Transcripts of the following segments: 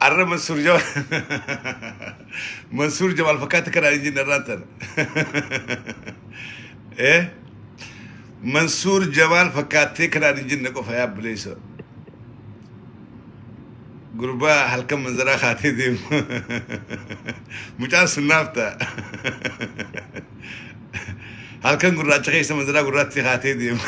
Arra Mansuur Jamaal, Mansuur Jamaal fakkaata kanaan hin jenne irraan tana. Eh? Mansuur Jamaal fakkaattee kanaan hin jenne qofa yaa obboleessa. Gurbaa halkan manzaraa kaatee deemu. Mucaan sun naaf ta'a. Halkan gurraacha keessa manzaraa gurraatti kaatee deemu.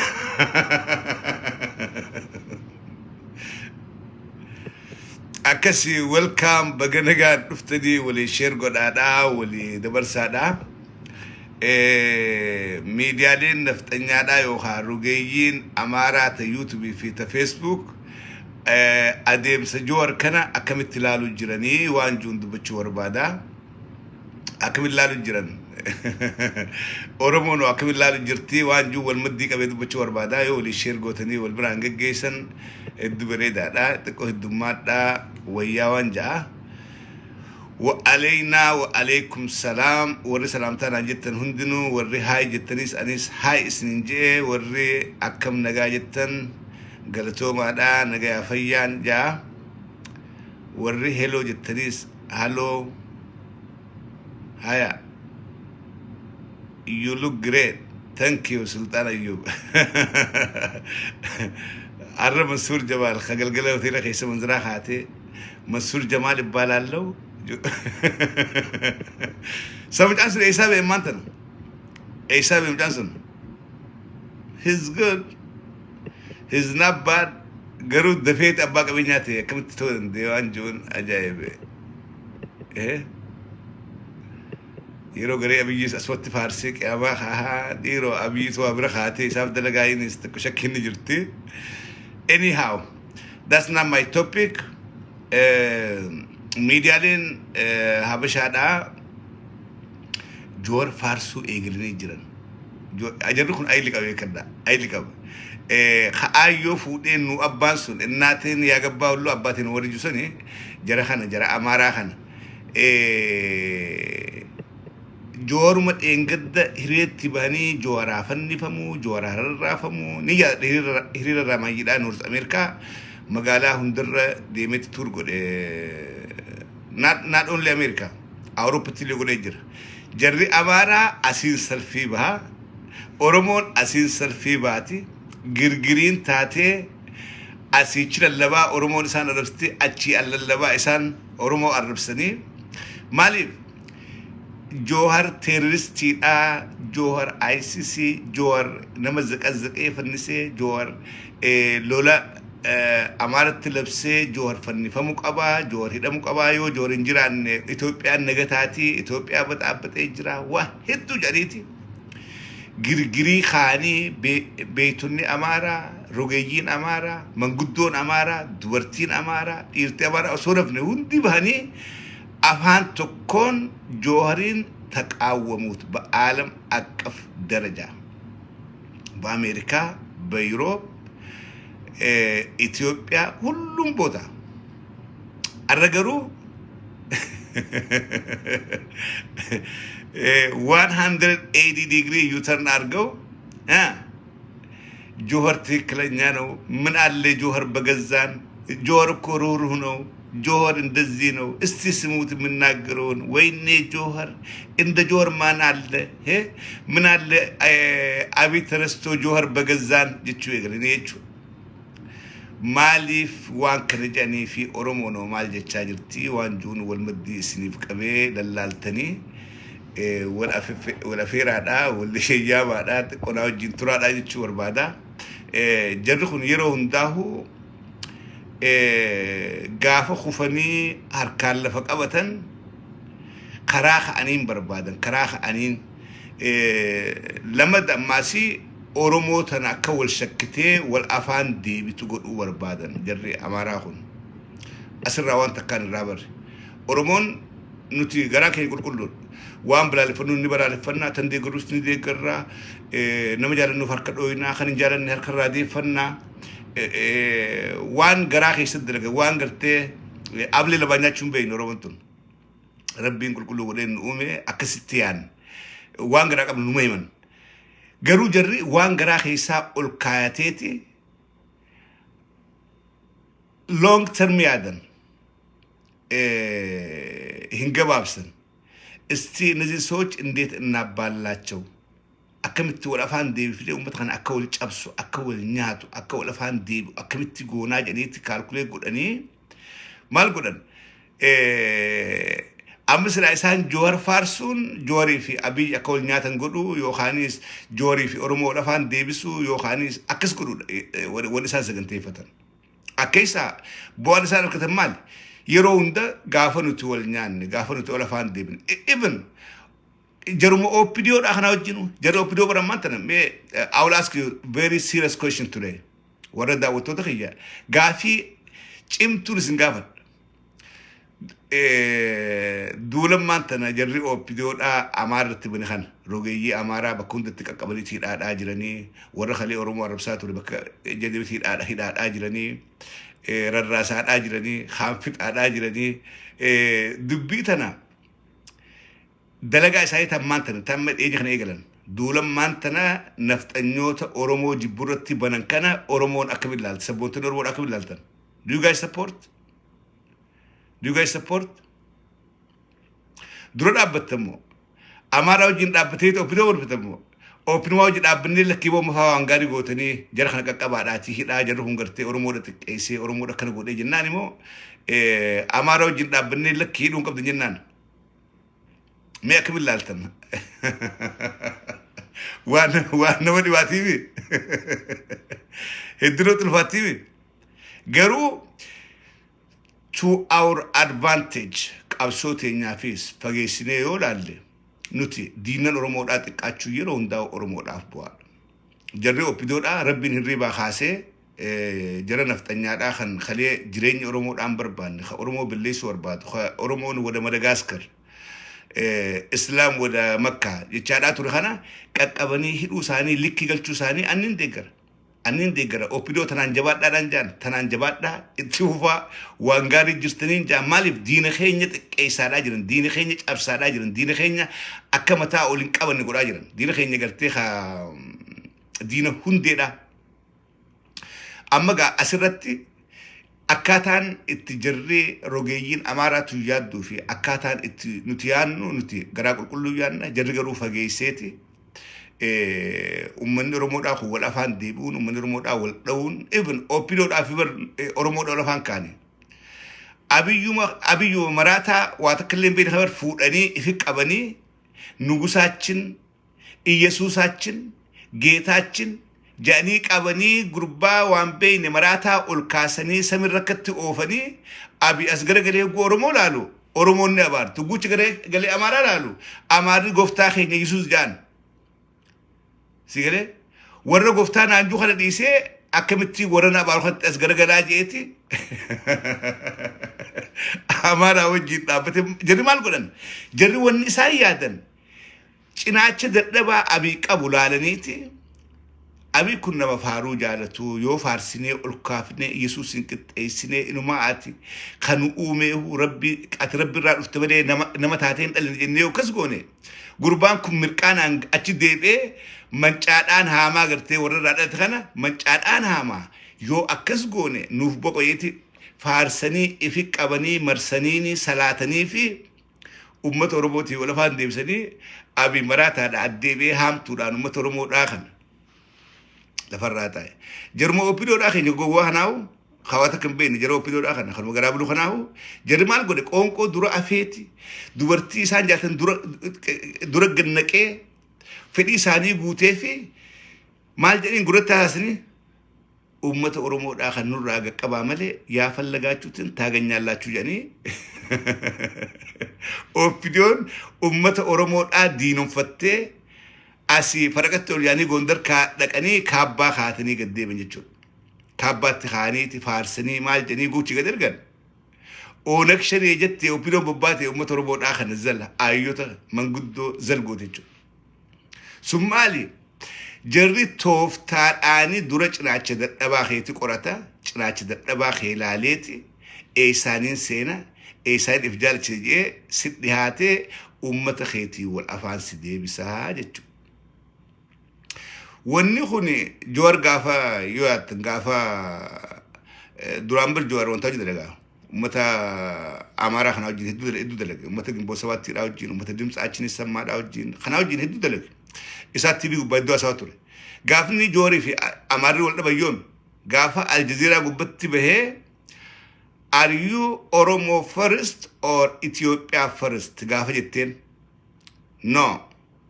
Akkasi, welcome, baga nagaan dhuftanii. Walii share godhaadhaa, walii dabarsaadhaa. Miidiyaaleen nafxanyaadhaa yookaan rogeeyyiin Amaaraa ta YouTube fi ta Facebook adeemsa Joowar kana akkamitti ilaaluu jiranii waan jiruun dubbachuu barbaada. Akkamitti ilaaluu jiran? Oromoon akkamitti ilaaluu jirti waan jiru wal maddii qabee dubbachuu barbaada. Yoo walii share gootanii wal biraan geggeessan hedduu bareedaadha. Xiqqoo heddummaadha wayyaa waan ja'a. Wa aleynaa wa aleykum salaam. Warri salaamtaa naan jettan hundinuu, warri hi jettanis anis hi isinin je'e. Warri akkam nagaa jettan galatoomaadha, nagayaa fayyaan ja'a. Warri hello jettanis hello. Haya, you look great, thank you. Sultaan Ayyub, arra Mansuur Jamaal ka galgala hoteela keessa manziraa kaatee Mansuur Jamaal ibbaalaallau sa. Mucaan sun eessaa ba'e maanta? Eessaa ba'e mucaan sun? He's good, he's not bad. Garuu dafeeti abbaa qabeenyaa ta'e akkamitti ta'uu danda'e waan jiruun ajaa'ibe. Eh, yeroo garee Abiyyiis asumatti faarsee qiyaamaa haa dhiiroo Abiyyiitu waa bira kaatee isaaf dalagaa innis xiqqoo shakkiin ni jirti. Anyhow, that's not my topic. Miidiyaaleen Habashaadhaa Joowar faarsuu eegalanii jiran. Jarri kun ayili qaba, beekadha. Ayili qaba. Ka'aayyoo fuudhee nu abbaan sun innaatiin yaa gabbaa hulluu abbaatiin warri jiru suni jara kana, jara Amaaraa kana. Jowaruma dheengadda hiriiratti bahanii Jowaraa fannifamuu, Jowaraa rarraafamuu ni yaadadha. Hiriira Raamaayyiidhaa North Ameerikaa magaalaa hundarra deemetti tour godhe. Not only Ameerikaa, Awurooppatti illee godhee jira. Jarri Amaaraa asiin salfii baha, Oromoon asiin salfii baati, girgiriin taatee asiichi lallabaa Oromoon isaan arrabsitee, achii al lallabaa isaan Oromoo arrabsanii. Maaliif? Joohar terroristiidha, Joohar ISIS, Joohar nama zaqazzaqee fannisee, Joohar lola Amaaratti labsee, Joohar fannifamuu qaba, Joohar hidhamuu qaba, yoo Joohar hin jiraanne Itoophiyaan naga taatii, Itoophiyaa baxaabbaxee jira, waa hedduu jedhaniiti. Girgirii kaanii beeytonni Amaaraa, rogeeyyiin Amaaraa, manguddoon Amaaraa, dubartiin Amaaraa, dhiirti Amaaraa osoo nafne hundi bahanii afaan tokkoon Joohariin ተቃወሙት በዓለም አቀፍ ደረጃ፣ በአሜሪካ፣ በዩሮፕ፣ ኢትዮጵያ ሁሉም ቦታ አረገሩ 180 ዲግሪ U-turn አድርገው ጆሀር ትክክለኛ ነው። ምን አለ ጆሀር በገዛን? ጆሀር እኮ ሩህሩህ ነው። ጆሀር እንደዚህ ነው። እስቲ ስሙት የምናገረውን። ወይኔ ጆሀር፣ እንደ ጆሀር ማን አለ? ምን አለ አብይ ተነስቶ ጆሀር በገዛን jechuu eegalanii jechuudha. Maaliif waan kana jedhanii fi Oromoon hoo maal jechaa jirti waan jiruun wal maddii isiniif qabee lallaaltanii wal afeeraadhaa, wal sheeyyaamaadhaa, xiqqoonaa wajjin turaadhaa jechuu barbaada. Jarri kun yeroo hundaahu gaafa kufanii harkaan lafa qabatan karaa ka'aniin barbaadan, karaa ka'aniin lama ammaasii Oromoo tana akka wal shakkitee wal afaan deebitu godhuu barbaadan jarri Amaaraa kun. Asirraa waan takkaan irraa barre. Oromoon nuti garaa keenya qulqulluudha. Waan balaaleffannu ni balaaleffannaa, tan deeggarrus ni deeggarraa, nama jaalannuuf harka dhooyinaa, kan hin jaalanne harka irraa deeffannaa. Waan garaa keessatti dalagan waan gartee ablee lamaan nyaachuu hin beekne Oromoon tun. Rabbiin qulqulluu godhee nu uume, akkasitti yaadna. Waan garaa qabnu numa himan. Garuu jarri waan garaa keessaa ol kaayateeti long term yaadan. hin gabaabsan. እስቲ እነዚህ ሰዎች እንዴት እናባላቸው? Akkamitti wal afaan deebifnee uummata kana akka wal cabsu, akka wal nyaatu, akka wal afaan deebi'u akkamitti goonaa jedhaniitti calculate godhanii maal godhan? Amma silaa isaan Joowar faarsuun Joowarii fi Abiy akka wal nyaatan godhu yookaanis Joowarii fi Oromoo wal afaan deebisuu yookaanis akkas godhudha wanni isaan saganteeffatan. Akka isaa bu'aan isaan argatan maali? Yeroo hunda gaafa nuti wal nyaanne, gaafa nuti wal afaan deebine, even jaruma OPDOdha kana wajjinu jarri OPDO baran tana. Mee I will ask you very serious question today. Warra daawwattoota kiyya, gaafii cimtuun isin gaafadha. Duulammaan tana jarri OPDOdha Amaarratti bane kana, rogeeyyii Amaaraa bakka hundatti qaqqabanii hidhaadhaa jiranii, warra kalee Oromoo arrabsaa ture bakka jedhamitti hidhaadhaa jiranii, rarraasaadhaa jiranii, haanfixaadhaa jiranii, dubbii tana dalagaa isaanii tammaan tana tamma dhiyeenya kana eegalan, duulammaan tana nafxanyoota Oromoo jibburratti banan kana Oromoon akkamiin ilaalta? Sabboontonni Oromoon akkamiin ilaaltan? Do you guys support? Do you guys support? Dura dhaabbattammoo Amaaraa wajjin dhaabbatee OPDO mormitammoo OPDO wajjin dhaabbannee lakkii booma fa'aa waan gaarii gootanii jara kana qaqqabaadhaatii hidhaa, jarri kun gartee Oromoodha xiqqeessee Oromoodha akkana godhee jennaan immoo Amaaraa wajjin dhaabbannee lakkii hidhuun qabdan jennaan. Mee akkamiin ilaaltan? Waan nama dhibaatiifi hedduu namatti ulfaattiifi garuu to our advantage, qabsoo teenyaafis fageessinee yoo laalle, nuti diinan Oromoodhaa xiqqaachuu yeroo hundaa Oromoodhaaf bu'aadha. Jarri OPDOdhaa rabbiin hirribaa kaasee jara nafxanyaadhaa kan kalee jireenya Oromoodhaan barbaanne, kan Oromoo balleessuu barbaadu, kan Oromoon wada Madagaskar, Islaam wada Makkaa jechaadhaa ture kana qaqqabanii hidhuu isaanii, likki galchuu isaanii annin deeggara. Annin deeggara. OPDO tanaan jabaadhaadhaan jaan, tanaan jabaadhaa, itti fufaa, waan gaarii jirtaniin jaan. Maaliif? Diina keenya xiqqeessaadhaa jiran, diina keenya cabsaadhaa jiran, diina keenya akka mataa ol hin qabanne godhaa jiran, diina keenya gartee diina hundeedha. Amma gaa asirratti akkaataan itti jarri rogeeyyiin Amaaraatu yaadduu fi akkaataan itti nuti yaadnu, nuti garaa qulqulluu yaadna, jarri garuu fageesseeti. Uummanni Oromoodhaa kun wal afaan deebi'uun, uummanni Oromoodhaa wal dha'uun, even OPDOdhaa fi Oromoodhaa wal afaan kaane. Abiyyuma maraataa waa takka illee hin beekne kabar fuudhanii ifi qabanii nugusaachin, Iyyasuusaachin, geetaachin jedhanii qabanii gurbaa waan beekne maraataa ol kaasanii samirra akkatti oofanii, Abi as garagalee hogguu Oromoo laalu Oromoon ni abaartu. Guuchi garagalee Amaaraa laalu Amaarri gooftaa keenya Yesuus jedhan. Si galee warra gooftaa naanjuu kana dhiisee akkamitti warra na abaaru kanatti as garagalaa jeeti Amaaraa wajjin dhaabbate. Jarri maal godhan? Jarri wanni isaan yaadan cinaacha dadhabaa Abii qabu laalaniiti. Abii kun nama faaruu jaalatu, yoo faarsinee ol kaafnee Yesuusin qixxeessinee, inumaa ati kan uumeehu rabbi, ati rabbi irraa dhufte malee nama taatee hin dhalinne jennee yoo akkas goone, gurbaan kun mirqaanaan achi deebi'ee mancaadhaan haamaa, gartee warra irraa dhalate kana mancaadhaan haamaa, yoo akkas goone nuuf boqoyeeti faarsanii ifi qabanii marsaniini salaatanii fi uummata Oromootii wal afaan deebisanii Abii maraataadha addeebi'ee haamtuudhaan uummata Oromoodhaa kana lafarraa taa'e. Jaruma OPDOdhaa keenya gowwaa kanaahu hawaasa kan beekne, jara OPDOdhaa kana kanuma garaa bulu kanaahu, jarri maal godhe? Qoonqoo dura afeeti, dubartii isaan jaallatan dura dura gannaqee fedhii isaanii guutee fi maal jedhaniin gurratti haasanii uummata Oromoodhaa kan nurraa qaqqabaa malee yaa fallagaachuutiin taaganyaallaachuu jedhanii OPDOn uummata Oromoodhaa diinomfattee asii faraqatti ol yaanii Gondar dhaqanii kaabbaa kaatanii gad deeman jechuudha. Kaabbaatti kaaniiti faarsanii maal jedhanii guuchi gad ergan. Oonag Shanee jettee OPDOn bobbaate uummata Oromoodhaa kana zala ayyota manguddoo zalgoote jechuudha. Sun maali? Jarri tooftaadhaanii dura cinaacha dadhabaa keeti qorata, cinaacha dadhabaa kee ilaaleeti, eessaaniin seena, eessaaniin if jaalachise jedhee si dhihaatee uummata keetii wal afaan si deebisaa jechuudha. Wanni kun Joowar gaafa yoo yaattan, gaafa duraan bir Joowar wanta hojii dalagaa uummata Amaaraa kana wajjin hedduu hedduu dalage. Uummata Gimboo Sabaattiidhaa wajjin, uummata Dimtsaachin Sammaadhaa wajjin, kana wajjin hedduu dalage. Isaa TV gubbaa iddoo haasawaa ture. Gaafni Jawaarii fi Amaarri wal dhaban yoomi? Gaafa Aljazeeraa gubbatti bahee, "Are you Oromo first or Ethiopia first?" gaafa jetteen, "No,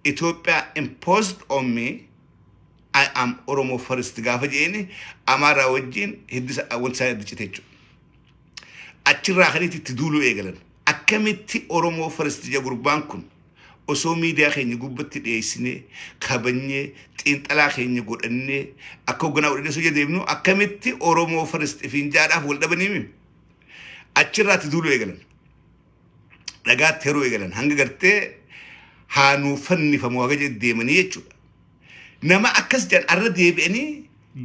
Ethiopia imposed on me, I am Oromo first" gaafa jeeni Amaaraa wajjin hiddi wanti isaan adda cite jechuudha. Achirraa kanitti itti duuluu eegalan. Akkamitti Oromoo first jedha gurbaan kun osoo miidiyaa keenya gubbatti dhiyeessinee, kabanyee, xiinxalaa keenya godhannee, akka hoogganaa godhannee osoo deemnu, akkamitti Oromoo first ifiin jaadhaaf wal dhabaniimi? Achirraatti duuluu eegalan. Dhagaatti heruu eegalan hanga gartee haanuu fannifamu haga jedhe deemanii jechuudha. Nama akkas jedhan arra deebi'anii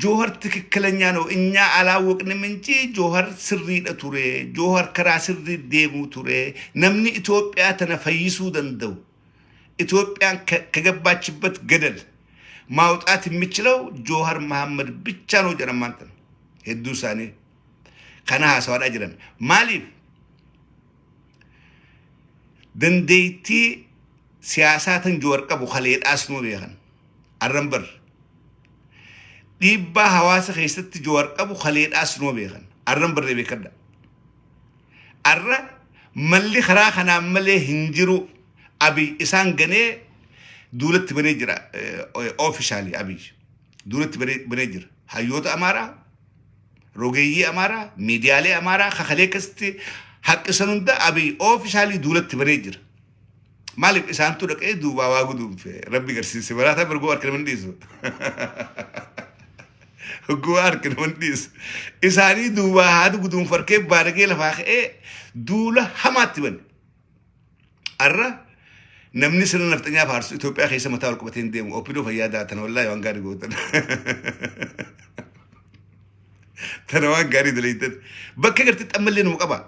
Joohar ትክክለኛ ነው፣ እኛ አላወቅንም እንጂ Joohar sirriidha ture, Joohar karaa sirrii deemuu ture, namni Itoophiyaa tana fayyisuu danda'u, ኢትዮጵያን ከገባችበት ገደል ማውጣት የሚችለው ጆሀር መሐመድ ብቻ ነው jedhan maanta hedduu isaanii kana haasawaadhaa jiran. Maaliif? Dandeettii siyaasaa tan Joowar qabu kaleedhaas nuu beekan. Arran bar dhiibbaa hawaasa keessatti Joowar qabu kaleedhaas nuu beekan. Arran barree beekadha. Arra malli karaa kanaan malee hin jiru. Abiy isaan ganee duulatti banee jira. Officially Abiy duulatti banee jira. Hayyoota Amaaraa, rogeeyyii Amaaraa, miidiyaalee Amaaraa kakalee akkasitti haqqisan hunda Abiy officially duulatti banee jira. Maaliif? Isaantu dhaqee duubaa waa guduunfe. Rabbi garsiise baraataa mirgoo harka nama dhiisu. Hogguu harka nama dhiisu. Isaanii duubaa haati guduunfa harkee baaragee lafaa ka'ee duula hamaatti bane. Arra namni sirna nafxanyaa faarsu Itoophiyaa keessa mataa ol qabatee hin deemu. Oppidoo fayyaa daatan wallaahi waan gaarii gootan. Tana waan gaarii dalaytan. Bakka garteetti ammallee numa qaba.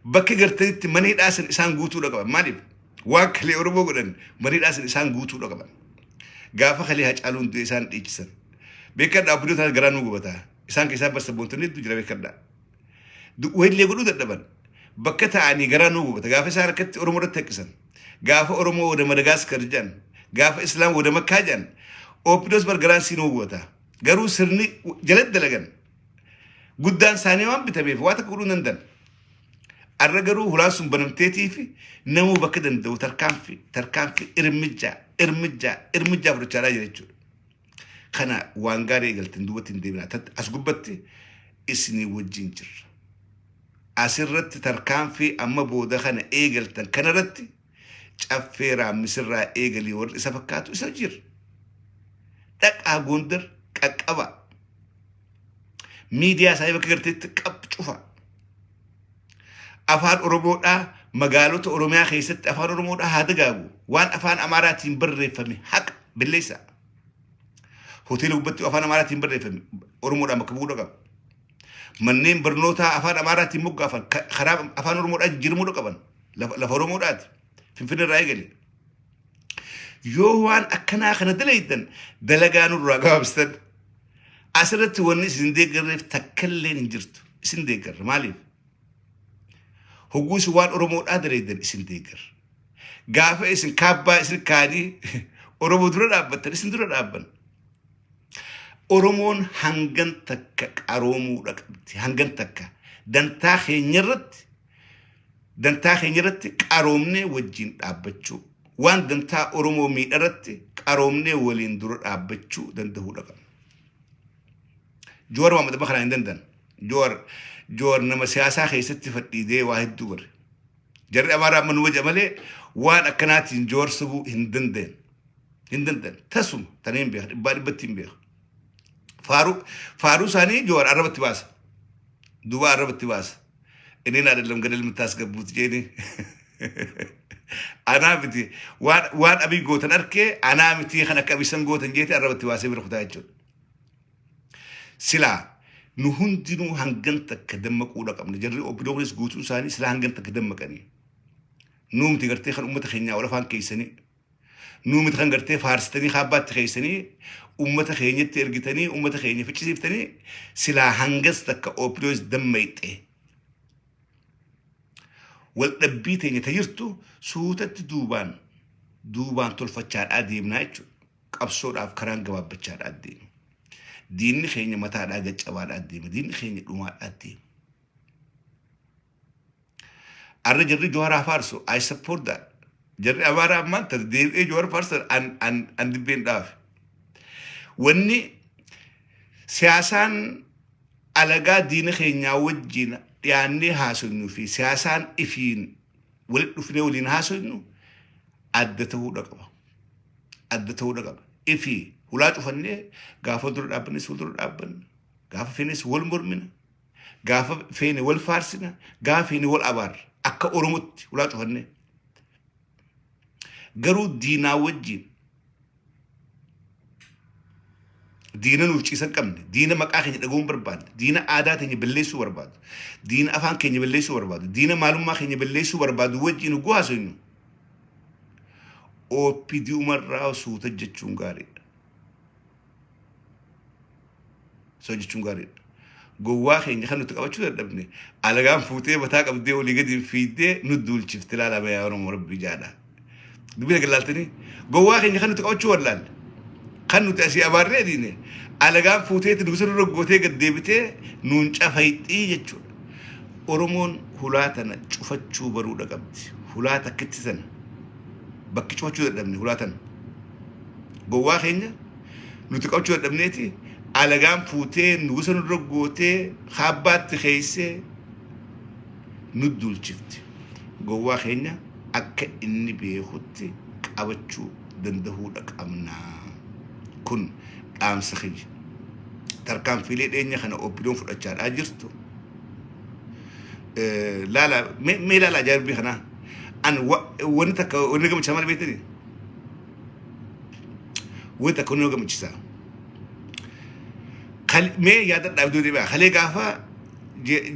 Bakka garteetti mana hidhaasan isaan guutuudha qaban. Maaliif? Waan kalee Oromoo godhan mana hidhaasan isaan guutuudha qaban. Gaafa kalee Hacaaluun du'e isaan dhiichisan. Beekadhaa, oppidoo taate garaa nuu gubataa. Isaan keessaa barsa boontonni hedduu jira, beekadhaa. Wayillee godhuu dadhaban. Bakka ta'anii garaa nuu gubata. Gaafa isaan harkatti Oromoo irratti haqqisan. Gaafa Oromoo wada Madagaskar jedhan. Gaafa Islaam wada Makkaa jedhan. Oppidoos bar garaan sii nuu gubata. Garuu sirni jalatti dalagan. Guddaan isaanii waan bitameef waa takka godhuu hin danda'an. Arra garuu hulaan sun banamteetii fi namuu bakka danda'u tarkaanfii tarkaanfii irmijaa irmijaa irmijaa fudhachaa jira jechuudha. Kana waan gaarii eegaltan duubatti hin deebinaa. As gubbatti isinii wajjin jirra. Asirratti tarkaanfii amma booda kana eegaltan kanarratti caffee raammisirraa eegalii warri isa fakkaatu isa jira. Dhaqaa Gondar qaqqaba. Miidiyaa isaanii bakka garteetti qab cufa. Afaan Oromoodhaa magaalota Oromiyaa keessatti afaan Oromoodhaa haa dagaagu. Waan afaan Amaaraatiin barreeffame haqa balleessa. Hoteela gubbatti afaan Amaaraatiin barreeffame Oromoodhaan bakka bu'uudha qaba. Manneen barnootaa afaan Amaaraatiin moggaafan karaa afaan Oromoodhaa jijjiiramuudha qaban. Lafa Oromoodhaati. Finfinnee irraa eegale. Yoo waan akkanaa kana dalaydan dalagaa nurraa gabaabsitan. Asirratti wanni isin deeggarreef takkalleen hin jirtu. Isin deeggarra. Maaliif? Hogguu isin waan Oromoodhaa dalaydan isin deeggarra. Gaafa isin kaabbaa isin kaanii Oromoo dura dhaabbattan isin dura dhaabban. Oromoon hangan takka qaroomuudha qabdi. Hangan takka dantaa keenya irratti qaroomnee wajjin dhaabbachuu, waan dantaa Oromoo miidha irratti qaroomnee waliin dura dhaabbachuu danda'uudha qabna. Joowar Mohaammed amma kanaa hin danda'an. Joowar nama siyaasaa keessatti fadhiidee waa hedduu bare. Jarri Amaaraa amma nu waja malee waan akkanaatiin Joowar sobuu hin danda'an. Hin danda'an. Tasuma tana hin beekan, dhibbaa dhibbatti hin beekan. Faaruu isaanii Joowar arrabatti baasa. Duuba arrabatti baasa. እኔን አይደለም ገደል የምታስገቡት ጄኒ anaa miti, waan Abiy gootan arkee anaa miti kan akka Abiy san gootan jeete arrabatti baasee bira kutaa jechuudha. Silaa nu hundinuu hangan takka dammaquudha qabna. Jarri obbidoonis guutuun isaanii silaa hangan takka dammaqanii. Nuumti gartee kan uummata keenyaa wal afaan keessanii. Nuumti kan gartee faarsitanii kaabbaatti keessanii uummata keenyatti ergitanii uummata keenya ficcisiiftanii silaa hangas takka obbidoonis dammayxee. Wal dhabbii teenya ta jirtu suutatti duubaan duubaan tolfachaadhaa deemnaa jechuudha. Qabsoodhaaf karaan gabaabbachaadhaa deema. Diinni keenya mataadhaa gaccabaadhaa deema. Diinni keenya dhumaadhaa deema. Arra jarri Jawaaraa faarsu, I support that. Jarri Amaaraa ammaan tana deebi'ee Jawaar faarsan an an an dibbeen dhaafe. Wanni siyaasaan alagaa diina keenyaa wajjin dhiyaannee haasofnu fi siyaasaan ifiin walitti dhufnee waliin haasofnu adda ta'uudha qaba. Adda ta'uudha qaba. Ifi hulaa cufannee gaafa dura dhaabbannes wal dura dhaabbanna. Gaafa feenes wal mormina. Gaafa feene wal faarsina. Gaafa feene wal abaarra. Akka Oromootti hulaa cufannee. Garuu diinaa wajjin diina nuuf ciisa hin qabne, diina maqaa keenya dhaga'uu hin barbaadne, diina aadaa teenya balleessuu barbaadu, diina afaan keenya balleessuu barbaadu, diina maalummaa keenya balleessuu barbaadu wajjin hogguu haasofnu OPDUmarraa suuta jechuun gaariidha. So jechuun gaariidha. Gowwaa keenya kan nuti qabachuu dadhabne alagaan fuutee mataa qabdee olii gadi fiiddee nu duulchifte ilaalama yaa Oromoo Rabbii jaadha. Dubbii kana ilaaltanii gowwaa keenya kan nuti qabachuu wallaalle kan nuti asii abaarree diine alagaan fuuteetti nugusa nurra gootee gad deebitee nuun cafayxii jechuudha. Oromoon hulaa tana cufachuu baruudha qabdi. Hulaa takkitti tana bakki cufachuu dadhabne hulaa tana. Gowwaa keenya nuti qabachuu dadhabneeti alagaan fuutee nugusa nurra gootee kaabbaatti keeysee nu duulchifti. Gowwaa keenya akka inni beekutti qabachuu dandahuudha qabna. Kun dhaamsa kiyya. Tarkaanfiilee dhiyeenya kana OPDOn fudhachaadhaa jirtu laala mee laala ajaa'ibbii kanaa. An wanni takka wanni gammachiisaa maal beektanii? Wanni takka wanni gammachiisaa. Mee yaadadhaa iddoo deebi'aa. Kalee gaafa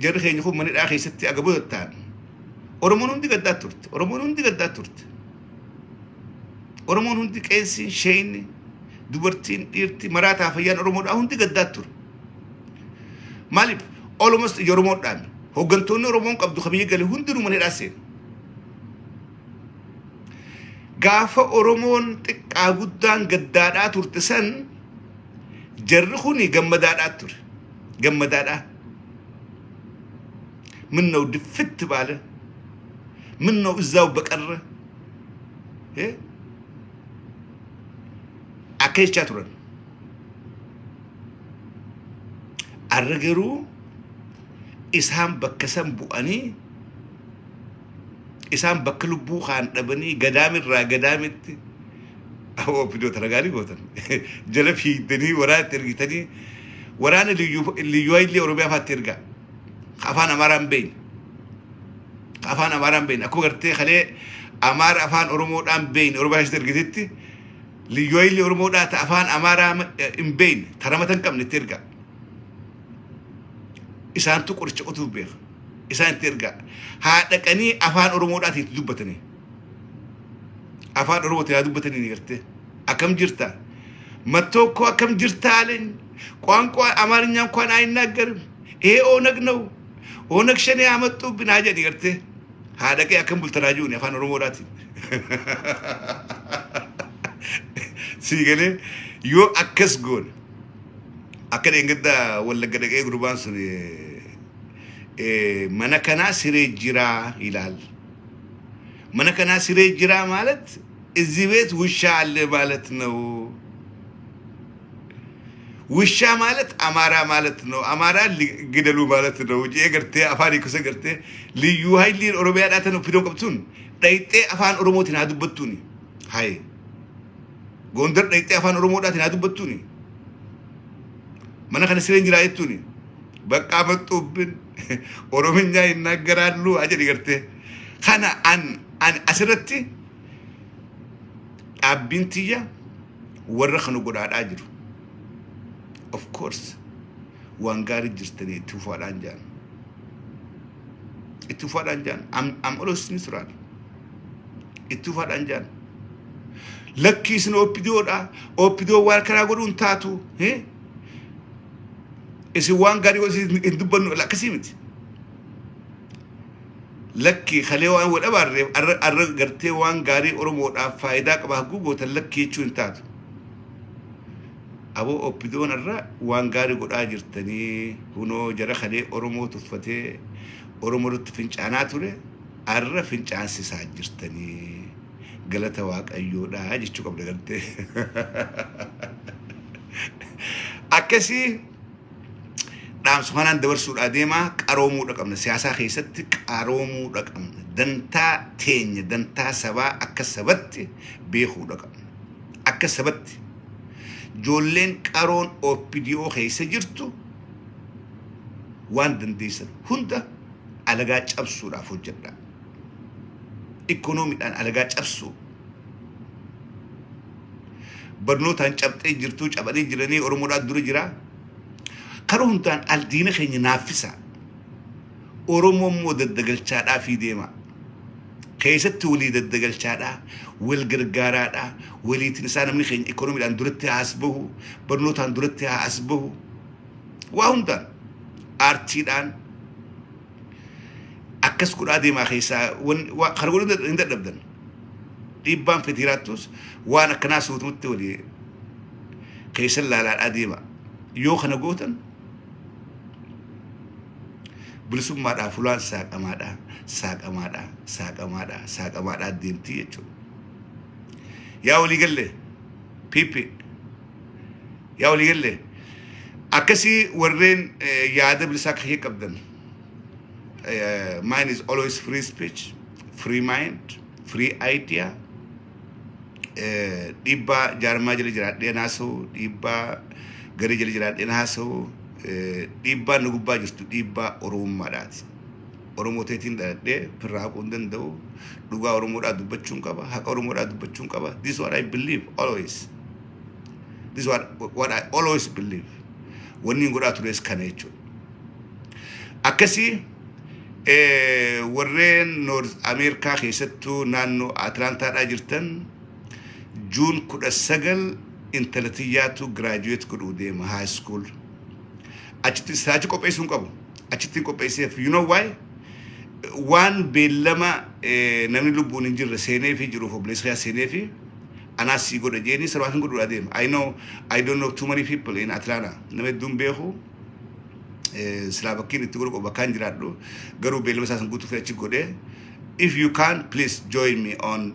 jarri keenya kun mana hidhaa keessatti agaboo ta'an Oromoon hundi gaddaa turte. Oromoon hundi gaddaa turte. Oromoon hundi qeessiin, sheeyni, dubartiin, dhiirti, maraataa fayyaan Oromoodhaa hundi gaddaa ture. Maaliif? Almost ija Oromoon dhaame. Hooggantoonni Oromoon qabdu ka biyya gale hundinuu mana hidhaa seene. Gaafa Oromoon xiqqaa guddaan gaddaadhaa turte san jarri kuni gammadaadhaa ture. Gammadaadhaa. ምነው ድፍት ባለ፣ ምነው እዛው በቀረ akka jechaa turan. Arra garuu isaan bakka san bu'anii isaan bakka lubbuu kaan dhabanii gadaamirraa gadaamitti ofidoota ragaarii gootan jala fiigdanii waraana itti ergitanii waraana liyyuu hayilee Oromiyaa faatti ergaa. Ka afaan Amaaraa hin beekne. Ka afaan Amaaraa hin beekne. Akkuma gartee kalee Amaara afaan Oromoodhaan beekne Oromiyaa keessatti ergitetti liyyuu hayilee Oromoodhaa ta afaan Amaaraa hin beekne ta ramata hin qabne itti ergaa. Isaantu qoricha qotuuf beeka. Isaan itti ergaa. Haa dhaqanii afaan Oromoodhaatiin itti dubbatanii. Afaan Oromootiin haa dubbatanii ni gartee. Akkam jirta? መጥቶ እኮ akkam jirta አለኝ። ቋንቋ አማርኛ እንኳን አይናገርም። ይሄ ኦነግ ነው፣ ኦነግ ሸኔ ያመጡብን haa jedhi gartee. Haa dhaqee akkam bultan haa ji'uuni afaan Oromoodhaatiin. Sii galee yoo akkas goone akka dheengadda Wallagga dhaqee gurbaan sun mana kanaa siree jiraa ilaal. Mana kanaa siree jiraa ማለት እዚህ ቤት ውሻ አለ ማለት ነው። ውሻ ማለት አማራ ማለት ነው። አማራ ግደሉ ማለት ነው። Jee gartee afaan hiikusa gartee liyyuu hayliin Oromiyaadhaa tan fidoo qabtuun dhayxee afaan Oromootiin haa dubbattuuni. Haye. Gondar dhayxee afaan Oromoodhaatiin haa dubbattuuni. Mana kana sireen jiraa jettuuni. Baqqaa maxxuubbin Orominyaa ይናገራሉ haa jedhi gartee. Kana an an asirratti dhaabbiin tiyya warra kana godhaadhaa jiru. Of course waan gaarii jirtanii itti fufaadhaan jaan. Itti fufaadhaan jaan. Am always neutral. Itti fufaadhaan jaan. Lakkii isin OPDOdha. OPDO waan kanaa godhuu hin taatu. Isin waan gaarii godhu hin dubbannu akkasii miti. Lakkii kalee waan wal abaarreef arra gartee waan gaarii Oromoodhaaf faayidaa qaba hagguu gootan lakkii jechuu hin taatu. Aboo, OPDOn irra waan gaarii godhaa jirtanii, hunoo jara kalee Oromoo tuffatee Oromoo irratti fincaanaa ture arra fincaansisaa jirtanii, galata Waaqayyoodha jechuu qabda gartee. Akkasii dhaamsu kanaan dabarsuudhaa deemaa. Qaroomuudha qabna, siyaasaa keessatti qaroomuudha qabna, dantaa teenya, dantaa sabaa akka sabatti beekuudha qabna. Akka sabatti ijoolleen qaroon OPDO keessa jirtu waan dandeessan hunda alagaa cabsuudhaaf hojjedha. Ikkonoomiidhaan alagaa cabsuu, barnootaan cabxee jirtuu, cabanii jiranii, Oromoodhaan dura jira. Karaa hundaan aldiina keenya naaffisa. Oromoo immoo daddagalchaadhaa fi deema. Keessatti walii daddagalchaadhaa, wal gargaaraadhaa, waliitiin isaa namni keenya ikoonomiidhaan duratti haa as bahu, barnootaan duratti haa as bahu. Waa hundaan aartiidhaan akkas godhaa deemaa. Keessaa kana godhuu hin dadhabdan. Dhiibbaan fedhiiraattus waan akkanaa suutumatti walii keessan laalaadhaa deema. Yoo kana gootan bilisummaadhaaf fulaan saaqamaadha, saaqamaadha, saaqamaadha, saaqamaadha deemtii jechuudha. Yaa walii galle piippi, yaa walii galle. Akkasii warreen yaada bilisaa akka qabdan, mine is always free speech, free mind, free idea. Dhiibbaa jaarmaa jala jiraadheen haasa'u, dhiibbaa garee jala jiraadheen haasa'u, dhiibbaa nu gubbaa jirtu dhiibbaa Oromummaadhaati. Oromoo teetiin dhaladhee firraaquu hin danda'u. Dhugaa Oromoodhaa dubbachuun qaba. Haqa Oromoodhaa dubbachuun qaba. This is what I believe always. This is what I always believe. Wanni hin godhaa tures kana jechuudha. Akkasii warreen North Ameerikaa, keessattuu naannoo Atlaantaadhaa jirtan, June 19 intala tiyyaatu graduate godhuu deema high school. Achitti saachi qopheessuu hin qabu. Achitti hin qopheesseef. You know why? Waan beellama namni lubbuun hin jirre seenee fi jiruuf obboleessa kiyyaa seenee fi anaas sii godha jeeni sarbaaf hin godhuudha deema. I know I don't know too many people in Atlanta. Nama hedduun beeku. Silaa bakkiin itti godhu bakkaan jiraadhu, garuu beellama isaa san guutuu fi achi godhee. If you can, please join me on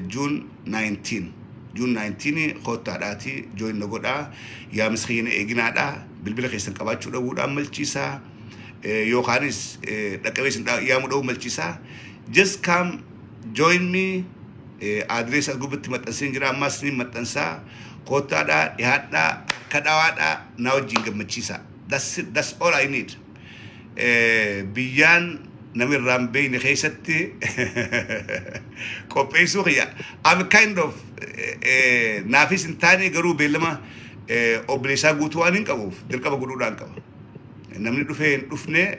June 19. June 19 kottaadhaati join na godhaa. Yaamsa keenya eeginaadha. Bilbila keessan qabaachuu dhabuudhaan malchiisaa, yookaanis dhaqqabee isin yaamuu dhabuu malchiisaa. Just come join me. Address as gubbatti maxxansee jira, ammas ni maxxansaa. Kottaadhaa, dhiyaadhaa, harka dhawaadhaa, na wajjin gammachiisaa. That's it, that's all I need. Biyyaan nama irraa hin beekne keessatti qopheessuu kiyya. I'm kind of naafis hin taane, garuu beellama obboleessaa guutuu waan hin qabuuf dirqama godhuudhaan qaba. Namni dhufee hin dhufne,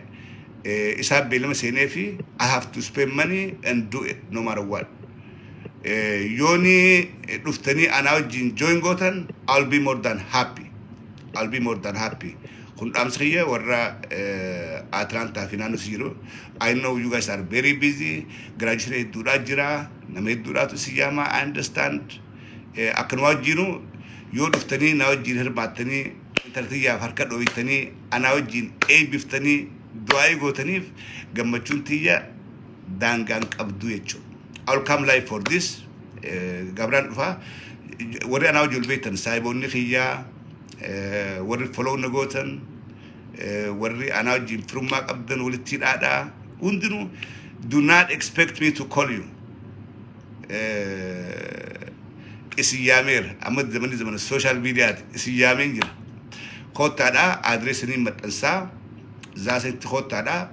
isaan beellama seenee fi I have to spend money and do it no matter what. Yooni dhuftanii anaa wajjin join gootan, I'll be more than happy. I'll be more than happy. Kun dhaamsa kiyya warra Atlantaa fi naannoo jiru. I know you guys are very busy. Graduation hedduudhaa jira. Nama hedduudhaatu si yaama. I understand. Akkanuma wajjinu yoo dhuftanii na wajjin hirmaattanii, intaltiyyaaf harka dhooytanii, anaa wajjin eebbiftanii du'aa'ii gootaniif, gammachuun tiyya daangaan qabdu jechuudha. I'll come live for this. Gabraan dhufaa. Warri anaa wajjin beektan, saahiboonni kiyyaa, warri follow na gootan, warri anaa wajjin firummaa qabdan, walitti hidhaadhaa hundinuu, do not expect me to call you. Isin yaameera. Amma zamanni zamana social mediaati. Isin yaameen jira. Kottaadhaa, addressanii maxxansaa zaasatti kottaadhaa,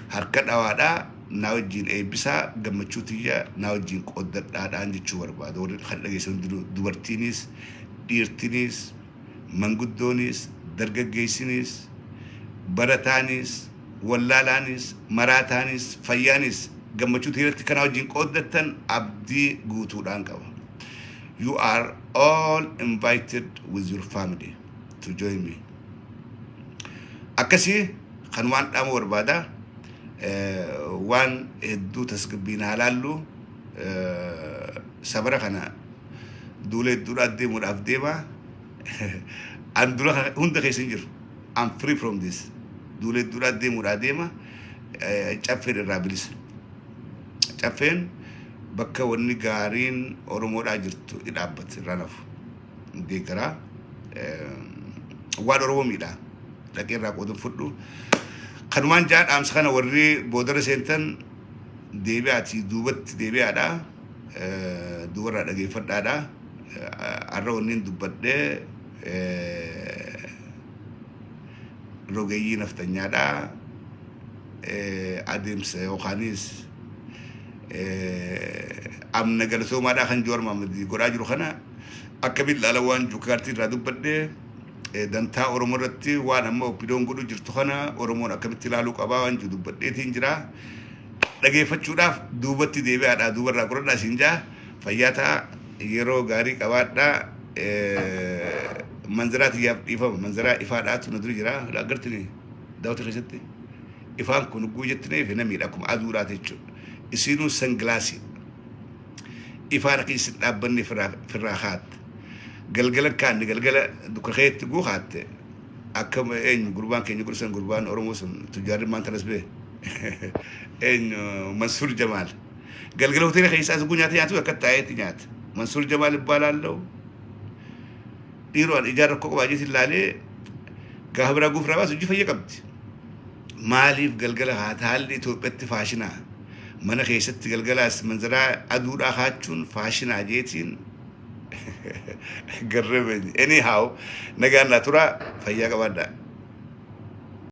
harka dhawaadhaa, naa wajjin eebbisaa, gammachuu tiyya naa wajjin qooddadhaadhaan jechuu barbaada. Warri kan dhageessan hundinuu, dubartiinis, dhiirtinis, manguddoonis, dargaggeessinis, barataanis, wallaalaanis, maraataanis, fayyaanis, gammachuu tiyyatti kanaa wajjin qooddattan abdii guutuudhaan qaba. You are all invited with your family to join me. Akkasii kan waan dhaamu barbaada. Waan hedduu tasgabbiin haa laallu. Sabara kana duula hedduudhaan deemuudhaaf deema. An dura hunda keessa hin jiru. I'm free from this. Duula hedduudhaan deemuudhaaf deema. Caffeen irraa bilisa. Caffeen bakka wanni gaariin Oromoodhaa jirtu dhaabbate irraa nafu. Deeggaraa. Waan Oromoo miidhaa. Dhaqee irraa qooda fudhu. Kanumaan jaa dhaamsa kana warri boodara seentan deebi'aatii duubatti deebi'aadha. Duubarraa dhageeffadhaadha. Har'a wanni dubbadhee rogeeyyii naftanyaadha. Adeemsa yookaanis amna galatoomaadhaa kan Joowar Mahammad godhaa jiru kana akkamiin ilaala waan jukaartii irraa dubbadhee, dantaa Oromoo irratti waan amma OPDOn godhu jirtu kana Oromoon akkamitti ilaaluu qabaa waan jiru dubbadheetiin jira. Dhageeffachuudhaaf duubatti deebi'aadha, duubarraa qoradhaa siin jaa. Fayyaa ta'a, yeroo gaarii qabaadhaa. Manzaraa xiyyaaf dhiifama, manzaraa ifaadhaatu na dura jira. Agartini daawwata keessatti ifaan kun guu jettanii fi namiidha akkuma aduudhaati jechuudha. Isinuu sunglassii ifaan akka isin dhaabbanni firraa haatte. Galgala kaanne galgala dukka keetti guu haatte, akka eenyu gurbaan keenya godhusan, gurbaan Oromoo sun, tujjaarri maan tanas bee eenyu, Mansuur Jamaal, galgala hoteela keessaa as guu nyaata nyaatu akka taa'eetti nyaata. Mansuur Jamaal ibbaalaalለው dhiiroo an ijaan rakkoo qabaa jeetiin laalee gaafa biraa guufraa baasu hojii fayya qabdi. Maaliif galgala haata haalli Itoophiyaatti faashinaa mana keessatti galgalaas manzaraa aduudhaa haachuun faashinaa jeetiin garreebeeni. Anyhow, nagaan naa tura, fayyaa qabaadhaa.